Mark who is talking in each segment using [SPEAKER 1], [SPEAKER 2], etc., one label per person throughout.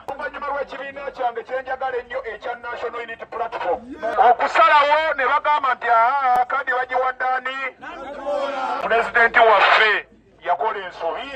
[SPEAKER 1] Oluvannyuma lw'ekibiina kyange kye njagala ennyo ekya National Unity Platform okusalawo ne bagamba nti kadi bagiwadde ani? Pulezidenti waffe yakola ensobi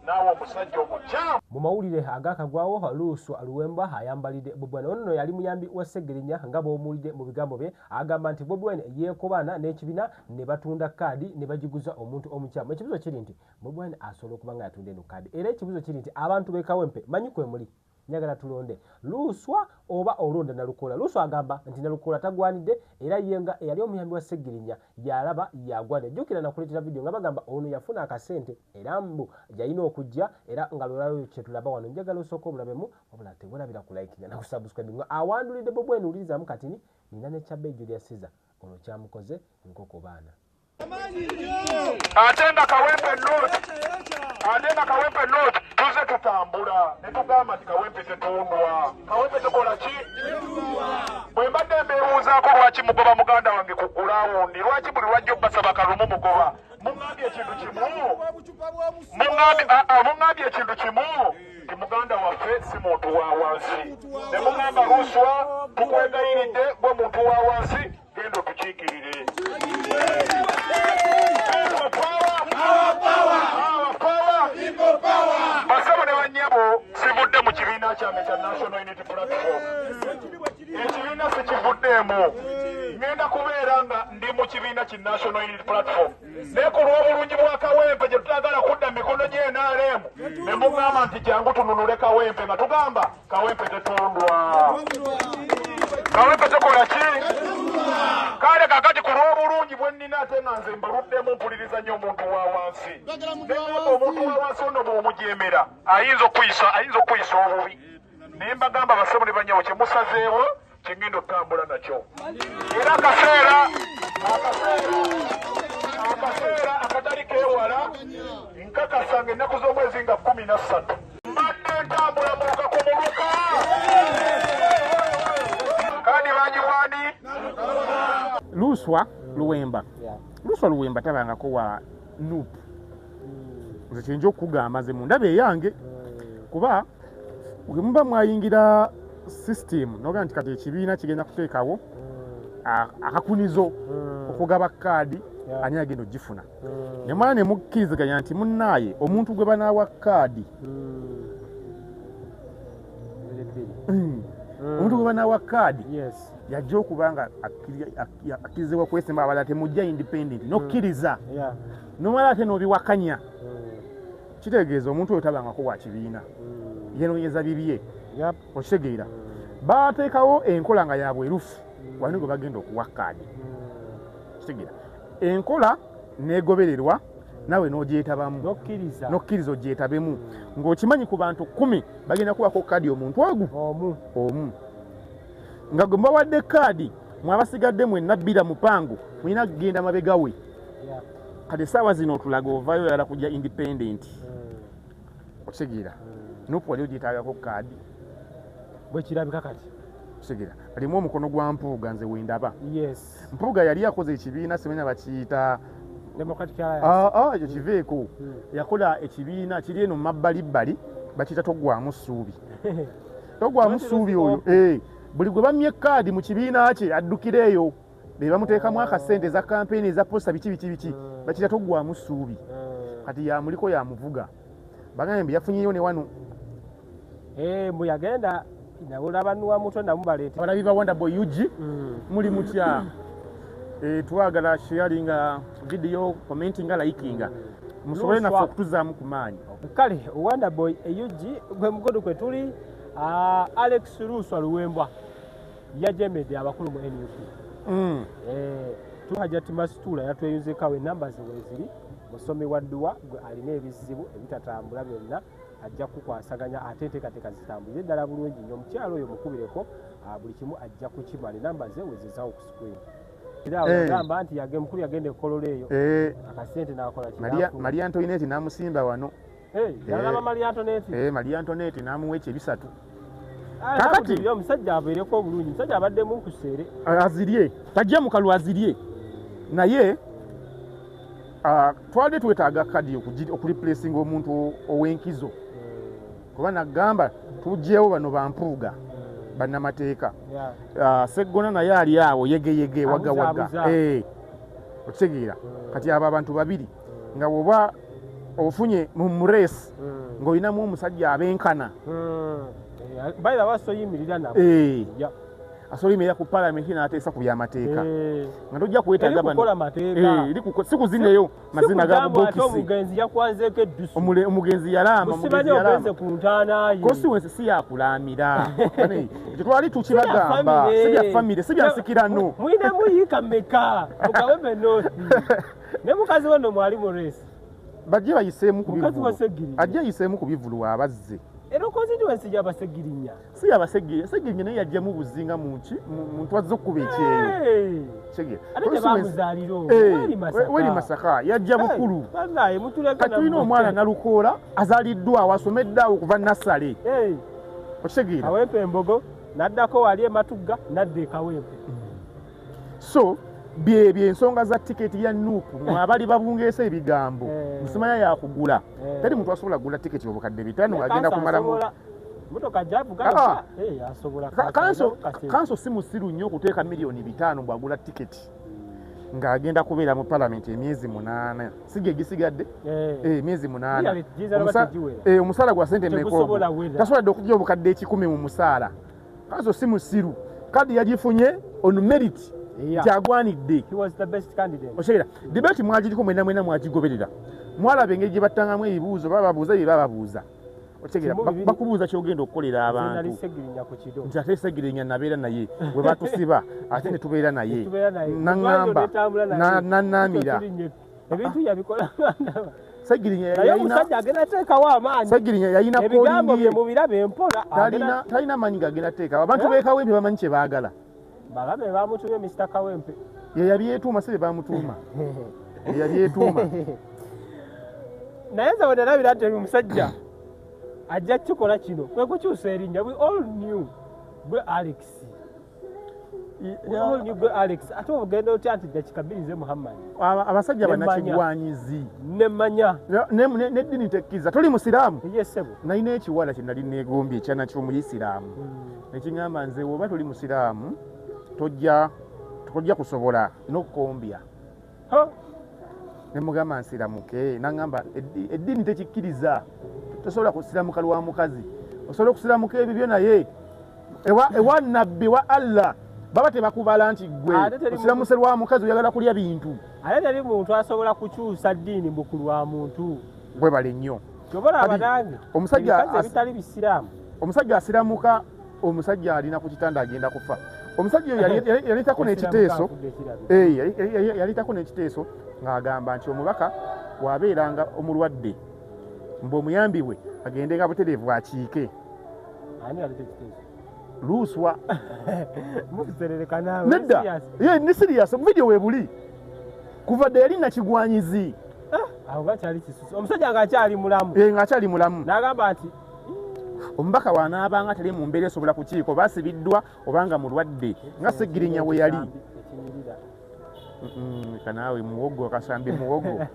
[SPEAKER 1] naawe omusajja omukyamu.
[SPEAKER 2] Mu mawulire agakagwawo, Luswa Luwemba ayambalidde Bobi Wine. Ono yali muyambi wa Ssegirinya nga bw'omuwulidde mu bigambo bye, agamba nti Bobi Wine yeekobaana n'ekibiina ne batunda kaadi ne bagiguza omuntu omukyamu. Ekibuuzo kiri nti Bobi Wine asobola okuba nga yatunda eno kaadi, era ekibuuzo kiri nti abantu b'e Kawempe manyi kwe muli, njagala tulonde Luswa oba olonda Nalukoola. Luswa agamba nti Nalukoola tagwanidde, era ye nga eyali omuyambi wa Ssegirinya yalaba yagwanidde. Jjukira nakuleetera vidiyo nga bagamba ono yafuna akasente era mbu yalina okujja, era nga lwolaba kye tulaba wano. Njagala osooka obulabemu, wabula tewerabira ku likinga na kusubscribinga. Awandulidde Bobi Wine, wulirizamu katini nina ne Kyabe Julius Caesar ono kyamukoze nkoko baana.
[SPEAKER 1] Ate nga Kawempe North, ate nga Kawempe North tuze tutambula ne tugamba nti Kawempe tetundwa. Kawempe tukola ki? Bwe mbadde mbeebuuzaako lwaki mugoba muganda wange ku gulawundi, lwaki buli lwajja obbasaba kalumu mugoba? Muŋŋambye ekintu kimu, muŋŋambye ekintu kimu nti muganda waffe si muntu wa wansi. Ne muŋŋamba Luswa tukwegayiridde gwe muntu wa wansi, genda otukiikirire. Basabo ne bannyabo, sivudde mu kibiina kyange kya National Unity Platform. Ekibiina sikivuddeemu, ngenda kubeera nga ndi mu kibiina ki National Unity Platform, naye ku lw'obulungi bwa Kawempe gye tutagala kudda mu mikono gy'NRM, ne mugamba nti jangu tununule Kawempe, nga tugamba Kawempe tetundwa, Kawempe tukola ki? Kale kakati ku lw'obulungi bwe nnina ate nga nze mbaluddemu, mpuliriza nnyo omuntu wa wansi. Negamba omuntu wa wansi ono bw'omujeemera ayinza okuyisa obubi. Naye mbagamba basebo ne bannyabo, kye musazeewo kye ngenda okutambula nakyo. Era akaseera akatali keewala nkakasa ng'ennaku z'omwezi nga 13 mbadde ntambula muluka ku muluka. Kandi bagiwani
[SPEAKER 3] Luswa Luwemba. Luswa Luwemba tabangako wa NUP. Nze kyenja okugamba nze mu ndaba eyange, kuba bwe muba mwayingira system n'ogamba nti kati ekibiina kigenda kuteekawo akakunizo okugaba kaadi, ani agenda ogifuna, ne mwana ne mukkiriziganya nti munnaaye omuntu gwe banaawa kaadi, omuntu gwe banaawa kaadi yajja okuba nga akkirizibwa kwesimba, abalala temujja independent, n'okkiriza n'omala ate n'obiwakanya, kitegeeza omuntu oyo tabangako wa kibiina, yenoonyeza bibye. Okitegeera? Baateekawo enkola nga ya bwerufu, wano gwe bagenda okuwa kaadi. Kitegeera? Enkola n'egobererwa, naawe n'ogyetabamu, n'okkiriza ogyetabemu, ng'okimanyi ku bantu 10 bagenda kuwako kaadi omuntu ogu omu. Nga gwe mubawadde kaadi, mwabasigadde mwenna bbira mupango, mulina kugenda mabega we. Kati essaawa zino otulaga ovaayo oyagala kujja independent. Okitegeera? NUP wali ogyetaagako kaadi.
[SPEAKER 2] Bwe kirabika kati.
[SPEAKER 3] Okitegeera? Alimu omukono gwa Mpuuga nze wendaba. Mpuuga yali akoze ekibiina simanya bakiyita
[SPEAKER 2] Democratic Alliance.
[SPEAKER 3] Ekyo kiveeko. Yakola ekibiina kiri eno mu mabbalibbali bakiyita Toggwamu Ssuubi. Toggwamu Ssuubi oyo. Buli gwe bamye kaadi mu kibiina kye addukira eyo. Be bamuteekamu akasente eza kampeyini eza posta biki biki biki. Bakiyita Toggwamu Ssuubi. Kati yamuliko yamuvuga. Bagambye mbu yafunyeyo ne wano.
[SPEAKER 2] Mbu yagenda nawulaba nuwa mutwe namubaleeta.
[SPEAKER 3] Abalabi ba Wonder Boy UG muli mutya? Twagala sharinga video, commentinga, likinga, musobole naffe okutuzaamu ku maanyi.
[SPEAKER 2] Kale Wonder Boy UG gwe mukodo kwe tuli. Alex Luswa Luwemba yajemedde abakulu mu NUP. Tuhajati Masitula yatweyunzeekawo enamba ze weeziri, musomi wa dduwa gwe alina ebizibu ebitatambula byonna ajja kukwasaganya ate enteekateeka zitambulire ddala bulungi nnyo. Omukyalo oyo mukubireko buli kimu ajja kukimala, enamba ze wezizaawo ku screen. Era agamba nti mukulu yagenda ekkololo eyo akasente n'akola ki?
[SPEAKER 3] Maria Antoinette n'amusimba wano.
[SPEAKER 2] Yalaba Maria Antoinette.
[SPEAKER 3] Maria Antoinette n'amuwa ekyo ebisatu.
[SPEAKER 2] Kakati omusajja abeereko obulungi, omusajja abaddemu nkuseere.
[SPEAKER 3] Azirye, tajja mu kalulu azirye. Naye twali twetaaga kadi okureplacinga omuntu ow'enkizo. Kuba nagamba tujjewo bano bampuuga bannamateeka. Seggona naye ali awo yegeyege waga waga. Okitegeera. Kati abo abantu babiri nga bw'oba ofunye mu muresi ng'olinamu omusajja abenkana.
[SPEAKER 2] By the way, asoyimirira nabo.
[SPEAKER 3] Asobola yimirira ku palamenti n'ateesa ku byamateeka. Nga tojja kwetaaga bano. Si kuzineyo mazina ga bubokisi.
[SPEAKER 2] Omugenzi yakwanzeeko eddusu.
[SPEAKER 3] Omugenzi yalaama.
[SPEAKER 2] Musimanyi ogenze ku ntaana ye.
[SPEAKER 3] Constituency si yakulaamira. Ekyo twali tukibagamba. Si bya famire, si bya nsikirano.
[SPEAKER 2] Mulina muyiika mmeka? Mukawempe North. Ne mukazi we nno mwali mu race.
[SPEAKER 3] Bajje bayiseemu ku bivvulu. Ajje ayiseemu ku bivvulu abazze.
[SPEAKER 2] Era constituency y'Abasegirinya.
[SPEAKER 3] Si y'Abasegirinya, Segirinya naye yajjamu buzinga mu nki, muntu azze okukuba ekyeyo. Kitegeera.
[SPEAKER 2] Ate tebamuzaalira omwo,
[SPEAKER 3] weri Masaka, yajja bukulu.
[SPEAKER 2] Bannaye mutuleke.
[SPEAKER 3] Kati tulina omwana Nalukoola azaaliddwa awo, asomedde awo kuva Nassale. Okitegeera.
[SPEAKER 2] Kawempe Embogo, n'addako wali e Matugga, n'adda e Kawempe.
[SPEAKER 3] So byebyo ensonga za tiketi ya NUP mwabali babungeesa ebigambo musimanya yakugula. Teri muntu asobola kugula tiketi obukadde 5 agenda kumalamu. Kanso si musiru nnyo okuteeka miliyoni 5 bw'agula tiketi ng'agenda kubeera mu palamenti emyezi 8 si ge gisigadde emyezi 8. Omusaala gwa ssente mmeka? Tasobola dde okujja obukadde 1,000 mu musaala. Kanso si musiru, kadi yagifunye on merit. Kyagwanidde. Oseera debate mwagiriko mwena mwena mwagigoberera. Mwalaba engeri gye battangamu ebibuuzo, bababuuza bye bababuuza. Otegeera, bakubuuza ky'ogenda okukolera abantu. Nti ate Segirinya nabeera naye we batusiba ate ne tubeera naye. Naŋŋamba nannaamira.
[SPEAKER 2] Ebintu yabikola.
[SPEAKER 3] Segirinya
[SPEAKER 2] omusajja agenda ateekawo amaanyi.
[SPEAKER 3] Segirinya yalina
[SPEAKER 2] ebigambo bye mubirabe mpola.
[SPEAKER 3] Talina maanyi gagenda ateekawo. Abantu b'e Kawempe bamanyi kye baagala.
[SPEAKER 2] Balabe bamutumye Mr. Kawempe.
[SPEAKER 3] Ye yabyetuuma si be bamutuuma. Ye yabyetuuma.
[SPEAKER 2] Naye nze bwe nalabira nti omusajja ajja kukikola kino kwe kukyusa erinnya. We all knew gwe Alex. We all knew gwe Alex. Ate ogenda otya nti dakika 2 nze Muhammad.
[SPEAKER 3] Abasajja bannakigwanyizi.
[SPEAKER 2] Nemmanya.
[SPEAKER 3] N'eddiini tekkiriza. Toli musiraamu?
[SPEAKER 2] Ye ssebo.
[SPEAKER 3] Nalina ekiwala kye nali neegombye ekyana ky'omuyisiraamu. Nekiŋŋamba nze bw'oba toli musiraamu tojja kusobola n'okukombya. Ne mugamba nsiramuke, n'aŋŋamba eddiini tekikkiriza. Tosobola kusiramuka lwa mukazi. Osobola okusiramuka ebibyo naye ewa Nabbi wa Allah baba tebakubala nti ggwe osiramuse lwa mukazi oyagala kulya bintu.
[SPEAKER 2] Ate teri muntu asobola kukyusa ddiini mbu lwa muntu.
[SPEAKER 3] Bwebale nnyo.
[SPEAKER 2] Kyobola nange
[SPEAKER 3] omusajja
[SPEAKER 2] ebitali bisiraamu.
[SPEAKER 3] Omusajja asiramuka, omusajja alina ku kitanda agenda kufa. Omusajja oyo yaleetako n'ekiteeso, yaleetako n'ekiteeso ng'agamba nti omubaka bw'abeeranga omulwadde mbu omuyambi we agendenga butereevu akiike.
[SPEAKER 2] Ani aleeta ekiteeso?
[SPEAKER 3] Luswa.
[SPEAKER 2] Muserereka naawe.
[SPEAKER 3] Nedda. Ye ni serious, video weebuli. Kuva dda yali nakigwanyizi.
[SPEAKER 2] Awo nga kyali kisusu. Omusajja ng'akyali mulamu.
[SPEAKER 3] Ng'akyali mulamu.
[SPEAKER 2] N'agamba nti
[SPEAKER 3] omubaka wanaabanga tali mu mbeera esobola kukiika basibiddwa obanga mulwadde nga Segirinya we yali. Kanaawe muwogo akasambi muwogo.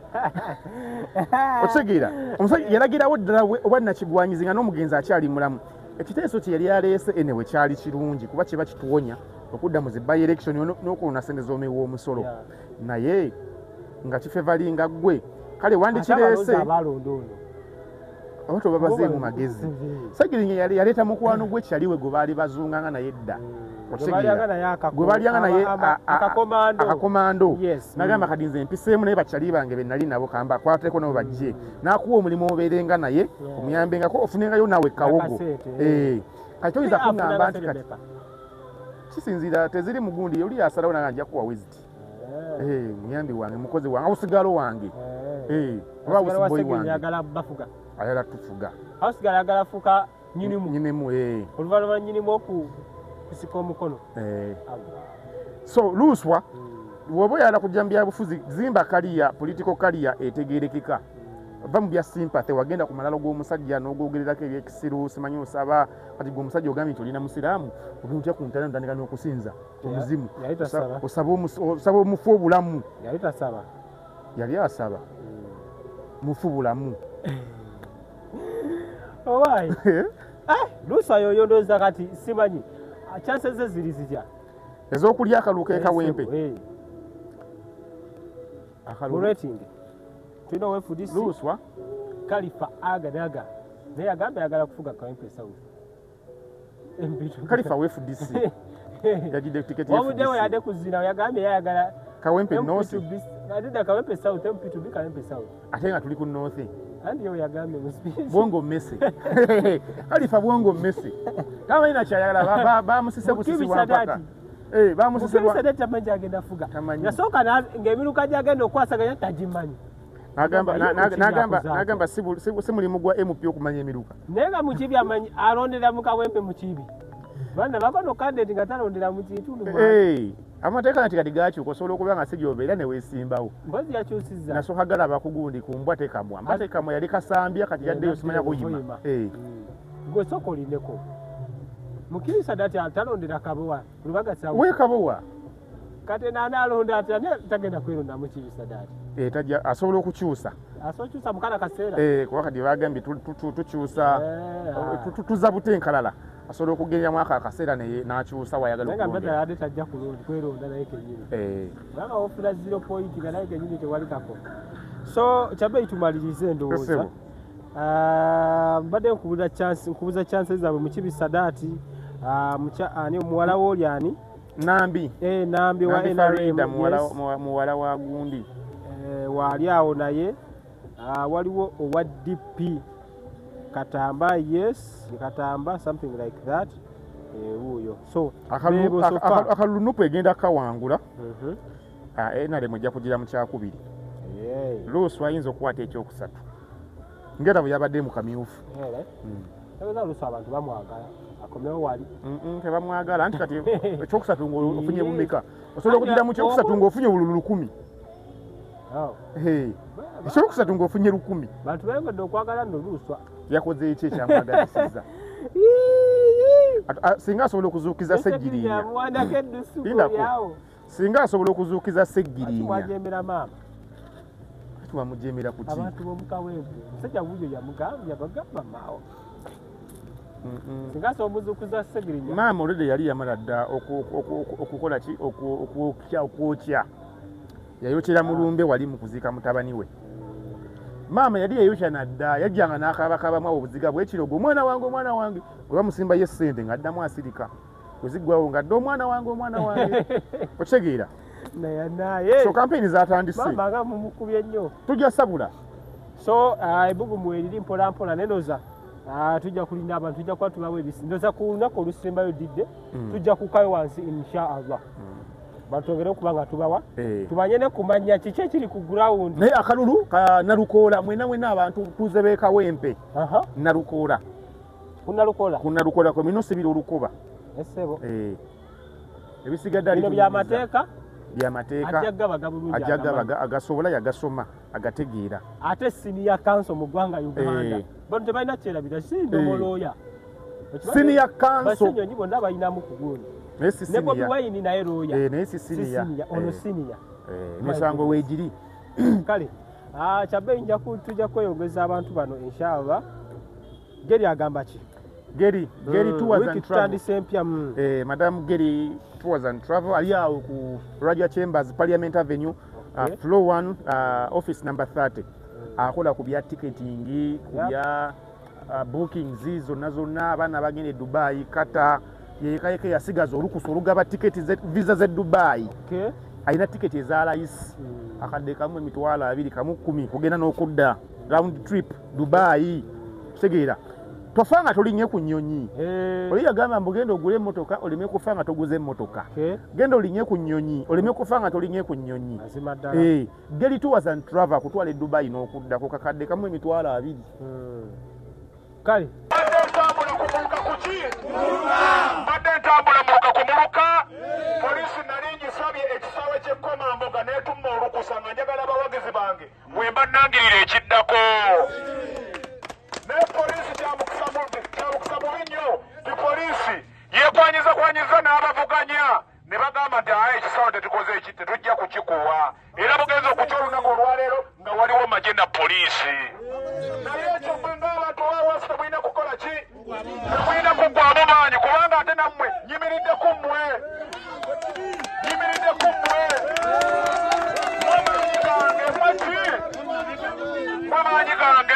[SPEAKER 3] Otegeera omusajja yalagirawo ddala oba nakigwanyizi nga n'omugenzi akyali mulamu. Ekiteeso kye yali aleese enewe kyali kirungi kuba kiba kituwonya okudda mu zi by election n'okulona ssente z'omuwi w'omusolo. Naye nga kifevalinga ggwe kale wandikireese abantu babazeemu magezi. Segirinya yaleeta mukwano gwe kyaliwe gwe baali bazunganga naye dda. Gwe balyanga naye akakomando. Nagamba kati nze mpiseemu naye bakyali bange be nali nabo kamba akwateko nabo bajje. N'akuwa omulimu obeerenga naye omuyambengako ofunengayo naawe kawogo. Kati toyinza kuŋŋamba nti kati kisinziira teziri mugundi oli asalawo nange ajja kuwa wiziti. Muyambi wange, mukozi wange, awusigalo wange. Oba awusiboyi wange. Ayagala tufuga.
[SPEAKER 2] Awusigala ayagala fuka nyinimu.
[SPEAKER 3] Nyinimu.
[SPEAKER 2] Oluvannyuma nyinimu okusika omukono.
[SPEAKER 3] So Luswa bw'oba oyagala kujja mu byabufuzi zimba kaliya political kaliya etegeerekeka. Va mu bya sympathy wagenda ku malalo g'omusajja n'ogwogererako ebyekisiru simanyi osaba kati gwe omusajja ogambye nti olina musiraamu ogenda otya ku ntaana n'otandika n'okusinza omuzimu. Osaba omufu obulamu.
[SPEAKER 2] Yali tasaba.
[SPEAKER 3] Yali asaba. Mufu bulamu.
[SPEAKER 2] Owaayi Luswa yoyo ndowooza kati simanyi chances ze ziri zitya
[SPEAKER 3] ez'okulya akalulu k'e Kawempe?
[SPEAKER 2] Mu rating tulina owa FDC
[SPEAKER 3] Luswa
[SPEAKER 2] Kalifa Agadaga, naye agamba ayagala kufuga Kawempe South.
[SPEAKER 3] Kalifa wa FDC yagidde tiketi ya
[SPEAKER 2] Wamugyawo
[SPEAKER 3] FDC.
[SPEAKER 2] yadde kuzina, yagambye yayagala
[SPEAKER 3] Kawempe North.
[SPEAKER 2] Adida Kawempe South, MP2B Kawempe South.
[SPEAKER 3] Ate nga tuli ku North.
[SPEAKER 2] Anti yo yagambye mu speech.
[SPEAKER 3] Bwongo mmese. Kalifa bwongo mmese. Tamanyi nakyayagala, bamusise busisi bwa mpaka. Bamusise bwa
[SPEAKER 2] Mukibi tamanyi agenda fuga.
[SPEAKER 3] Tamanyi.
[SPEAKER 2] Yasooka ng'emiruka gy'agenda okwasaganya tagimanyi.
[SPEAKER 3] N'agamba si mulimu gwa MP okumanya emiruka.
[SPEAKER 2] Naye nga Mukibi amanyi alondera mu Kawempe Mukibi. Bana bakono candidate nga talondera mu kitundu.
[SPEAKER 3] Amateeka nti kati gakyuka, osobola okuba nga si gy'obeera ne weesimbawo.
[SPEAKER 2] Mpozi yakyusizza.
[SPEAKER 3] Nasooka galaba ku gundi ku mbwa tekamwa. Mbwa tekamwa yali Kasambya, kati yaddeyo simanya kuyima.
[SPEAKER 2] Gwe sooka olindeko. Mukibi Sadat atalondera Kabowa, Lubaga South.
[SPEAKER 3] We Kabowa.
[SPEAKER 2] Kati n'anaalonda atya, naye tagenda kweronda Mukibi Sadat.
[SPEAKER 3] Tajja, asobola okukyusa.
[SPEAKER 2] Asobola okukyusa mu kana kaseera.
[SPEAKER 3] Kuba kati bagambye tukyusa, tuzza butenkalala. Asobola okugenda mu ako akaseera n'akyusa w'ayagala
[SPEAKER 2] Naye nga
[SPEAKER 3] okulondera.
[SPEAKER 2] mbadde ate tajja kweronda naye kennyini. Kubanga ofuna 0 point nga naye kennyini tewali kako. So kyabbeeyi tumalirize ndowooza. Mbadde nkubuza chance zaabwe Mukibi Sadat, ani muwala w'oli ani?
[SPEAKER 3] Nambi.
[SPEAKER 2] Nambi wa
[SPEAKER 3] Nambi
[SPEAKER 2] NRM,
[SPEAKER 3] Farida,
[SPEAKER 2] yes.
[SPEAKER 3] muwala wa gundi.
[SPEAKER 2] Waali awo naye. Waliwo owa DP Katamba, yes, Katamba, something like that. Wuuyo. So, bebo so far.
[SPEAKER 3] Akalulu NUP egenda kawangula. NRM ejja kugira mu kyakubiri. Luswa ayinza okukwata ekyokusatu. Ngera bwe yabadde mu kamyufu.
[SPEAKER 2] Tegeeza Luswa abantu bamwagala. Akomewo wali.
[SPEAKER 3] Tebamwagala anti kati ekyokusatu ng'ofunye bumeka. Osobola okugira mu kyokusatu ng'ofunye bululu 1000. Ekyokusatu ng'ofunye 1000.
[SPEAKER 2] Bantu beeyongedde okwagala nno Luswa.
[SPEAKER 3] Yakoze eki ekyamwagalisiza? Singa asobola okuzuukiza Ssegirinya. Singa asobola okuzuukiza Ssegirinya.
[SPEAKER 2] Mwajemera maama.
[SPEAKER 3] Twamujemera ku ki?
[SPEAKER 2] Abantu b'omu Kawempe. Omusajja wuuyo yamugambye, yabagamba maawo. Singa asobola okuzuukiza Ssegirinya.
[SPEAKER 3] Maama olwedde yali yamala dda okukola ki? Okwokya. Yayokyera mulumbe wali mu kuziika mutabani we. Maama yali yayokya nadda, yajjanga n'akaabakaabamu awo obuziga bw'ekirogo, omwana wange, omwana wange. Bwe bamusimbayo essente ng'addamu asirika. Bwe ziggwawo ng'adda omwana wange, omwana wange. Okitegeera?
[SPEAKER 2] Naye.
[SPEAKER 3] So kampeyini zaatandise.
[SPEAKER 2] Maama nga mumukubye nnyo.
[SPEAKER 3] Tujja sabula.
[SPEAKER 2] So ebbugumu eriri mpola mpola naye ndowooza tujja kulinda abantu, tujja kuba tubawa ebisi. Ndowooza ku lunaku olusembayo didde, tujja kukayo wansi insha Allah. Batwongere okuba nga tubawa. Tumanye ne kumanya kiki ekiri ku ground.
[SPEAKER 3] Naye akalulu ka Nalukoola, mwenna mwenna abantu tuze b'e Kawempe. Nalukoola.
[SPEAKER 2] Ku Nalukoola.
[SPEAKER 3] Ku Nalukoola kwe mulina osibira olukoba.
[SPEAKER 2] Essebo.
[SPEAKER 3] Ebisigadde ali
[SPEAKER 2] Bino byamateeka.
[SPEAKER 3] Byamateeka.
[SPEAKER 2] Ajja gabaga bulungi
[SPEAKER 3] Ajja
[SPEAKER 2] agamanyi.
[SPEAKER 3] gabaga, agasobola yagasoma, agategeera.
[SPEAKER 2] Ate senior counsel mu ggwanga Uganda. Bano tebalina kyerabira, si ndomolooya.
[SPEAKER 3] Senior counsel.
[SPEAKER 2] Basenyonyi bonna balinamu ku gundi.
[SPEAKER 3] Naye si
[SPEAKER 2] Ne Bobi
[SPEAKER 3] senior.
[SPEAKER 2] Wine naye looya.
[SPEAKER 3] Naye si
[SPEAKER 2] Si
[SPEAKER 3] senior.
[SPEAKER 2] senior, ono senior.
[SPEAKER 3] Emisango weegiri.
[SPEAKER 2] Kale, kyabbeeyi tujja kweyongeza abantu bano inshallah. Geri agamba ki?
[SPEAKER 3] Geri, Geri Tours
[SPEAKER 2] Wiki
[SPEAKER 3] and Travel.
[SPEAKER 2] tutandise empya.
[SPEAKER 3] Madam Geri Tours and Travel ali awo ku Raja Chambers, Parliament Avenue, floor 1, office number 30. Akola ku bya ticketing, ku bya bookings zonna zonna, abaana bagenda e Dubai, Qatar, yeyekayeka yasigaza olukusa olugaba tiketi visa z'e Dubai. Alina tiketi eza layisi. Akadde kamu 20,000, kamu 10 kugenda n'okudda round trip Dubai. Kitegeera. Tofa nga tolinnye ku nnyonyi. Oli yagamba mbu genda ogule emmotoka oleme kufa nga toguze emmotoka. Genda olinnye ku nnyonyi oleme kufa nga tolinnye ku nnyonyi.
[SPEAKER 2] Mazima ddala.
[SPEAKER 3] Geri Tours and Travel kutwala e Dubai n'okudda ku kakadde kamu 20,000.
[SPEAKER 2] Kale.
[SPEAKER 1] Mbadde ntambula ku muluka ku ki? Mbadde ntambula muluka ku muluka. Poliisi nali ngisabye ekisaawe ky'ekkomamboga n'etumma olukusa nga njagala abawagizi bange bwe mba nnangirira ekiddako. Naye poliisi kyamukisa mubi nnyo nti poliisi yeekwanyiza kwanyiza n'abavuganya ne bagamba nti aye ekisaawe tetukoze eki, tetujja kukikuwa. Era mugenze okukya olunaku olwaleero nga waliwo magye na poliisi. Naye ekyo mmwe ng'abantu ba wansi temulina kukola. Amaanyi gange.